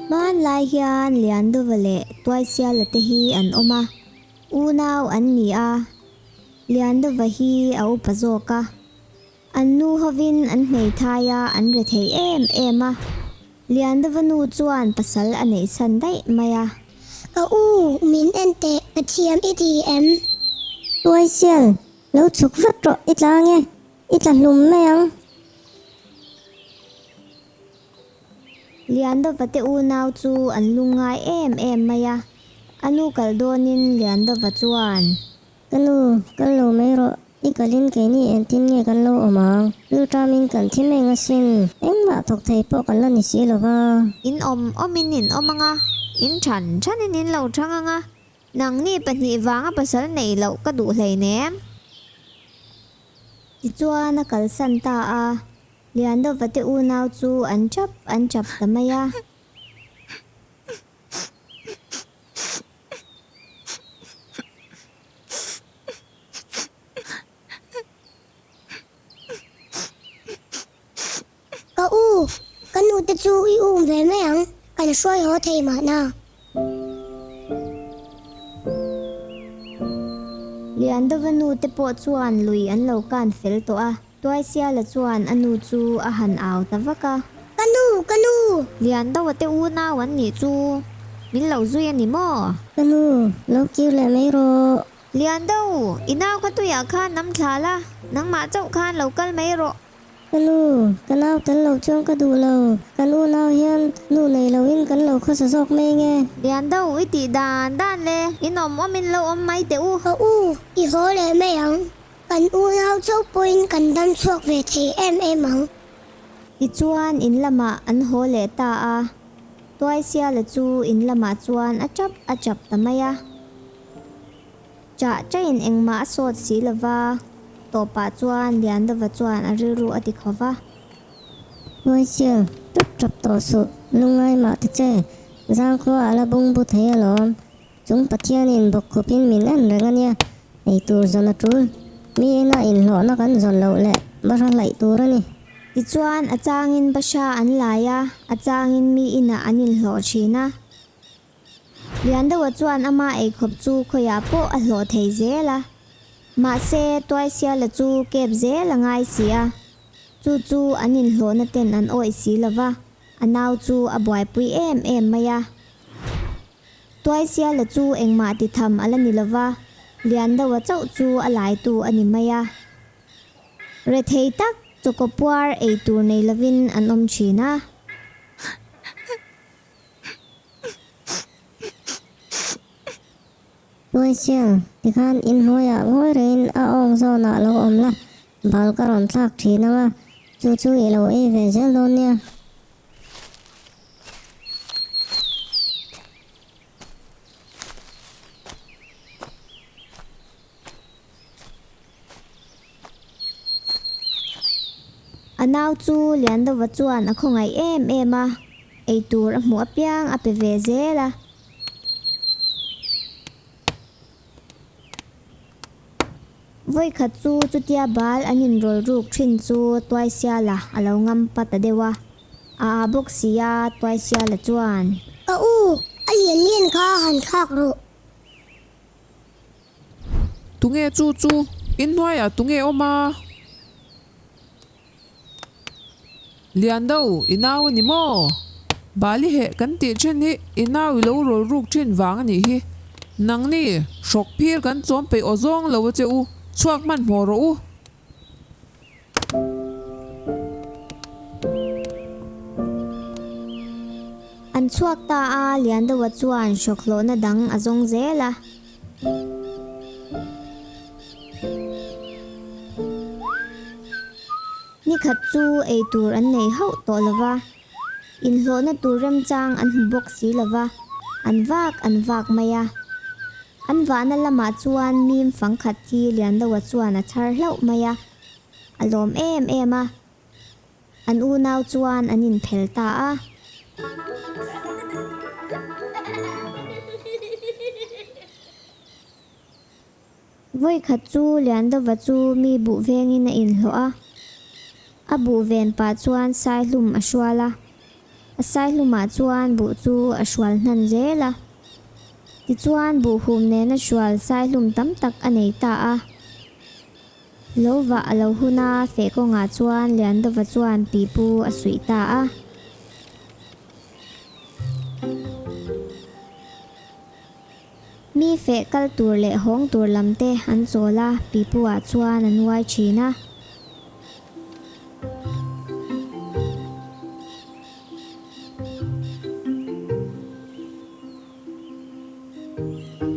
Hmanlai hian Liandova leh Tuaisiala te hi an awm a, unau an ni a. Liandova hi a upa zawk a. An nu hovin an hmeithai a, an rethei em em a. Liandova nu chuan pasal a neihsan daih mai a. Ka u, min en teh, ka thiam i ti em? Tuaisial, lo chhuk vat rawh, i tla ange. I tla hlum mai ang. Liandova te unau chu an lungngai em em mai a, a nu kal dawnin Liandova chuan. Ka nu, kal lo mai rawh, i kalin keini engtin nge kan lo awm ang? Rilṭamin kan thi meng asin, engmah thawk thei pawh kan la ni si lo va. In awm awmin in awm ang a, in ṭhan ṭhanin in lo ṭhang ang a, nangni pahnih vanga pasal neih loh ka duh hleinem. Tichuan a kalsan ta a, Liandova te unau chu an chap an chap ta mai a. Ka u, ka nu te chu i um ve mai ang, kan hruai haw thei mahna. Liandova nu te pawh chuan lui an lo kan fel tawh a, Tuaisiala chuan a nu chu a han au ta vak a. Ka nu, ka nu! Liandova te unau an nih chu min lo zui a ni maw? Ka nu, lo kir leh mai rawh. Liando, i nau kha tuiah khan nam thla la, nangmah chauh khan lo kal mai rawh. Ka nu, ka nau tel lo chuan ka duh lo. Kan unau hian nu nei loin kan lo khawsa zawk mai nge? Lian deuh i tih dan dan le, in awm awmin lo awm mai teh u. Ka u, i haw leh mai ang. Kan unau chauh pawhin kan dam chhuak ve thei em em ang. Tichuan in lamah an haw leh ta a, Tuaisiala chu in lamah chuan a chap a chap ta mai a. Chah chain engmah a sawt si lova, tawpah chuan Liandova chuan a rilru a ti kho va. Hnuaisial, tap tap tawh suh, lungngai mah ta che, zangkhua a la bung bu thei alawm, chung Pathianin bawk khupin min en reng a nia, ei tur zawn a tul, mi ina inhlawhna kan zawn loh leh bahra hlaih tur a ni. Tichuan a changin bahra an lai a, a changin mi inah an inhlawh thin a. Liandoa chuan ama eikhawp chu khawiah pawh a hlawh thei zel a. Mahse, Tuaisiala chu kep zel a ngai si a. Chu chu an inhlawhna ten an awih si lo va, a nau chu a buaipui em em mai a. Tuaisiala chu engmah ti tham a la ni lo va, Liandoa chauh chu a laitu a ni mai a. Rethei tak chawkaw puar ei tur nei lovin an awm thin a. Hnuaisial, tikhan inhnuaiah ngawi rengin a awng zawnah lo awm la, bal ka rawn thlak thin ang a, chu chu i lo ei ve zel dawn nia. A nau chu Liandova chuan a khawngaih em em a, eitur a hmuh apiang a pe ve zel a. Vawikhat chu chutia bal an inrawl ruk thin chu Tuaisiala a lo ngam pa ta deuh a, a aa bawk si a, Tuaisiala chuan. Ka u, a lian lian kha han thlak rawh. Tunge chu chu? In hnuaiah tunge awm a? Lian do, i nau a ni maw? Bali heh kan tih then hi i nau i lo rawl ruk thin vang a nih hi. Nangni, hrawk phir kan chawm peih aw zawng lo a che u, chhuak hmanhmawh rawh u. An chhuak ta a, Liandoa chuan hrawkhlawhna dang a zawng zel a. Nikhat chu ei tur an nei hauh tawh lo va, inhlawhna tur remchang an hmu bawk si lo va, an vak an vak mai a. An vahna lamah chuan mim fangkhat hi Liandoa chuan a chhar hlauh mai a, a lawm em em a. An unau chuan an inphel ta a. Vawikhat chu Liandova chu mi buh vengin a inhlawh a. A buh ven pah chuan Saihlum a hrual a. A saihlumah chuan buh chu a hrual hnan zel a. Tichuan buhhum nena hrual saihlum tam tak a nei ta a. Lo vah a lo hun a, feh kawngah chuan Liandova chuan pipu a suih ta a. Mi feh kal tur leh hawng tur lam te an chawl a, pipu ah chuan an uai thin a.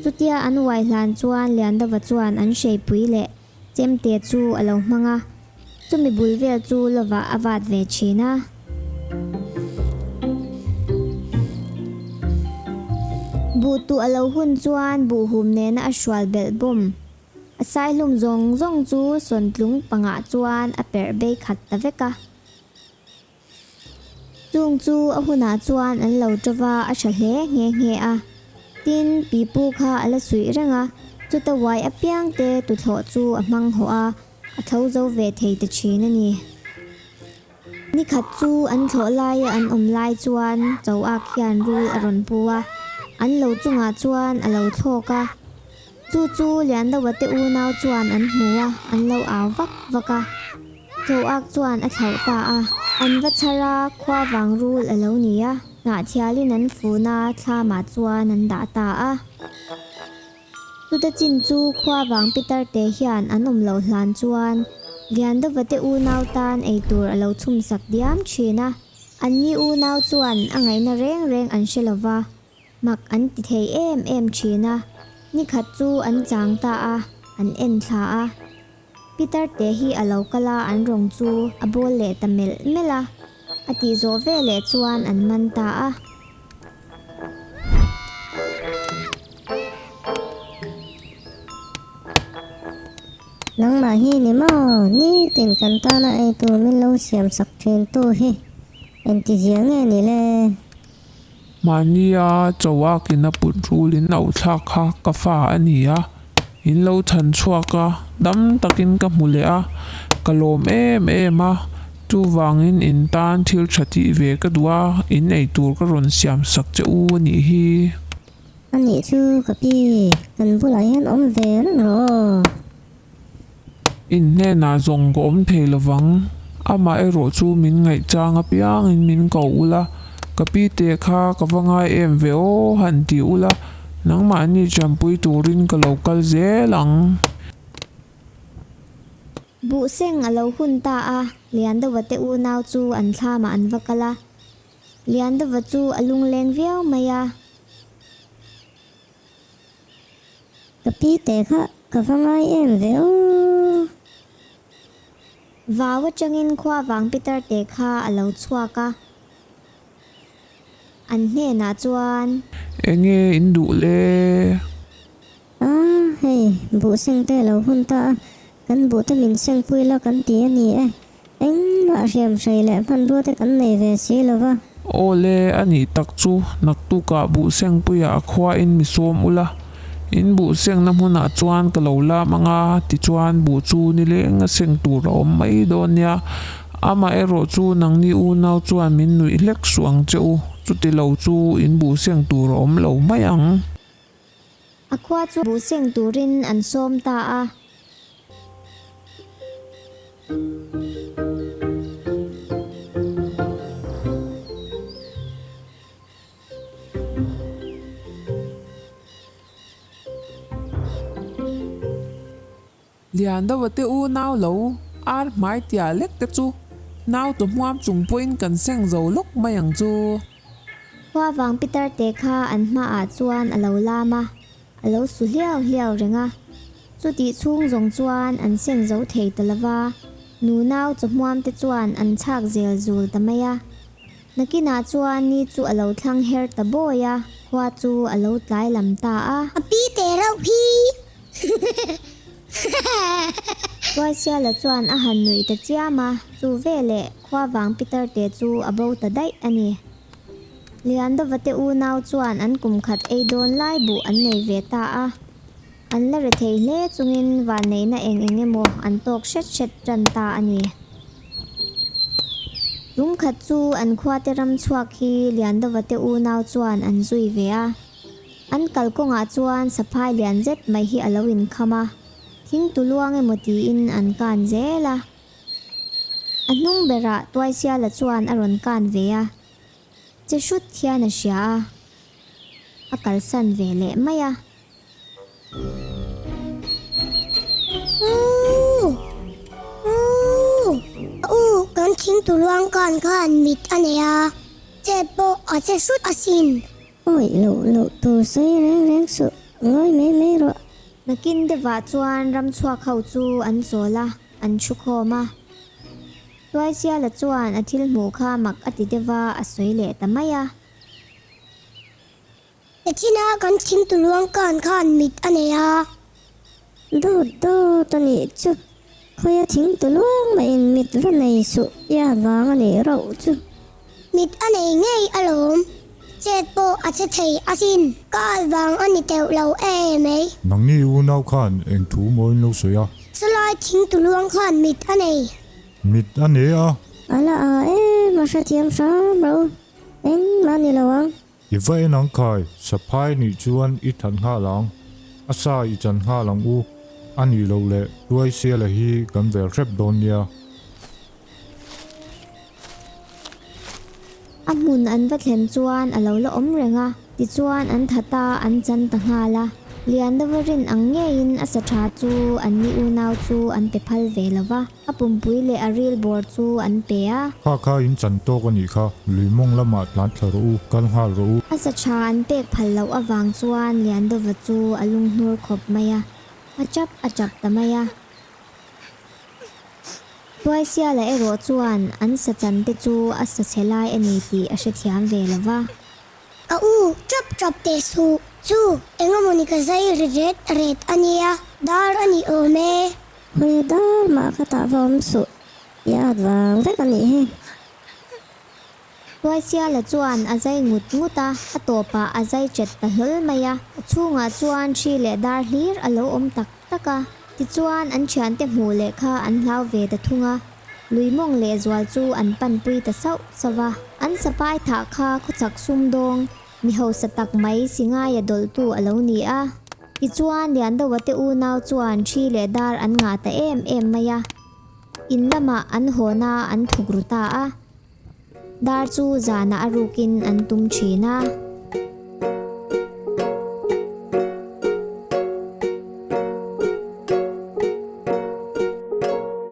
Chutia an uai hlan chuan Liandova chuan an hreipui leh chemte chu a lo hmang a, chumi bul vel chu lovah a vat ve thin a. Buh tuh a lo hun chuan buhhum nena a hrual belh bawm. A saihlum zawng zawng chu sawntlung pangah chuan a perh bei khat ta vek a. Chung chu a hunah chuan an lo ṭo va, a ṭha hle nghe nghe a. Tin, pipu kha a la suih reng a, chuta uai apiang te tuthlawh chu a hmang hawh a, a tho zo ve thei ta ṭhin a ni. Nikhat chu an thlawh laia an awm lai chuan Choak hian rul a rawn pu a, an lo chungah chuan a lo thlawk a. Chu chu Liandoa te unau chuan an hmu a, an lo au vak vak a. Choak chuan a thlauh ta a. An va chhar a, khua vang rul a lo ni a, hnahthialin an fun a, thlamah chuan an dah ta a. Chuta chin chu khua vang pitar te hian an awm loh hlan chuan Liandova te unau tan eitur a lo chhum sak diam thin a. Anni unau chuan a ngaihna reng reng an hre lo va, mak an ti thei em em thin a. Nikhat chu an chang ta a, an en thla a. Pitar te hi a lo kal a, an rawng chu a bawl leh ta melh melh a. A tih zawh veleh chuan an man ta a. Nangmah hi ni maw? Nitin kan tana ei tur min lo siam sak thin tu hi engtizia nge ni le? Mahnia Chauakin a put rulin a uthlak kha ka fa a ni a, in lo chhan chhuak a, dam takin ka hmu leh a, ka lawm em em a, chuvangin in tan thil tha tih ve ka duh a, in ei tur ka rawn siam sak che u a nih hi. A nih chu ka pi, kan bulah hian awm ve reng rawh aw. In hnenah zawng ka awm thei lovang, amah erawh chu min ngaihchang apiangin min ko ula, ka pi te kha ka va ngai em ve aw han ti ula, nangmahni chanpui turin ka lo kal zel ang. Buh seng a lo hun ta a, Liandova te unau chu an thlamah an va kal a. Liandova chu a lungleng viau mai a. Ka pi te kha ka va ngai em ve aw. Vau atangin khua vang Peter te kha a lo chhuak a, an hnenah chuan. Enge in duh le? A, hei, buh seng te a lo hun ta a, kan buh te min seng pui la kan ti a ni e. Engmah hriam hrei leh hmanrua te kan nei ve si lo va. Aw le, a nih tak chu, naktukah Buhsengpuia a khuain mi sawm ula, in buhsengna hmunah chuan ka lo lam ang a, tichuan buh chu nileng a seng tur a awm mai dawn nia. Amaherawh chu nangni unau chuan min nuih hlek suh ang che u, chuti lo chu in buhseng tur a awm lo mai ang. A khua chu buhseng turin an sawm ta a. Liandova te unau lo ar hmai tia lek te chu nau tu hmuam chung pawhin kan seng zo lawk mai ang chu. Khua vang pitar te kha an hmaah chuan a lo lam a, a lo su hliau hliau reng a. Chutih chhung zawng chuan an seng zo thei ta lova, nunau chawhmuam te chuan an chhak zel zul ta mai a. Nakinah chuan ni chu a lo thlang her ta bawi a, khua chu a lo tlai lam ta a. A pi te reuh hi! Tuaisiala chuan a han nuih ta chiam a, chu veleh khua vang Peter te chu a bo ta daih a ni. Liandova te unau chuan an kum khat ei dawn lai buh an nei ve ta a. An la re thei hle chungin vanneihna eng eng emaw an tawk hret hret tan ta a ni. Tum khat chu an khuate ram chhuak hi Liandova te unau chuan an zui ve a. An kalkawngah chuan saphai lian zet mai hi a lo inkham a, thing tu luang emaw tiin an kan zel a. A hnung berah Tuaisiala chuan a rawn kan ve a, che hrut hian a hria a, a kalsan ve leh mai a. U, kan thing tu luang kan khan mit a nei a, chet pawh a che hrut asin. Awih loh loh tur sawi reng reng suh, ngawi mai mai rawh. Nakin deuhah chuan ramchhuak ho chu an chawl a, an thu khawm a. Tuaisiala chuan a thil hmuh kha mak a ti deuh a, a sawi leh ta mai a. Echina kan thing tu luang kan khan mit a nei a. Dawt dawt a nih chu. Khawia thing tu luang maiin mit va nei suh ia vang a nih rauh chu. Mit a nei ngei alawm. Chet pawh a che thei asin. Ka al vang a ni teuh lo e mai. Nangni unau khan eng thu maw in lo sawi a? Chulai thing tu luang khan mit a nei. Mit a nei a. A la a em a hrethiam hram ro. Engmah a ni lo ang. I va en ang khai, saphai nih chuan i that nghal ang, a sa i chan nghal ang u, a nih loh leh Tuaisiala hi kan vel hrep dawn nia. A hmun an va thlen chuan a lo la awm reng a, tichuan an that a, an chan ta nghal a. Liandova rin ang ngeiin a sa tha chu an ni unau chu an pe phal ve lo va. A pumpui leh a ril bawr chu an pe a. Kha kha in chan tawk a nih kha, lui mawng lamah tlan thla rawh u, kal nghal rawh u. A sa tha an pek phal loh avang chuan Liandova chu a lunghnur khawp mai a, a chap a chap ta mai a. Tuaisiala erawh chuan an sa chan te chu a sa chhe lai a ni tih a hrethiam ve lo va. Ka u, chap chap teh suh, chu engemawni ka zai ri ret ret a nia, dar a ni awm e. Hawia dar mah ka tah va awm suh, i at vang vek a nih hi. Tuaisiala chuan a zai ngut ngut a, a tawpah a zai chet ta hlawl mai a, a chhungah chuan hri leh dar hlir a lo awm tak tak a. Tichuan an thiante hmuh leh kha an hlau ve ta thung a, lui mawng leh zual chu an panpui ta sauh sauh va. An sapai thah kha khawchhak sumdawng Mi hausa tak mai Singaia dawlhtu a lo ni a. Tichuan Liandoa te unau chuan thi leh dar an ngah ta em em mai a. In lamah an hawna an thuk ru ta a. Dar chu zanah a rukin an tum thin a.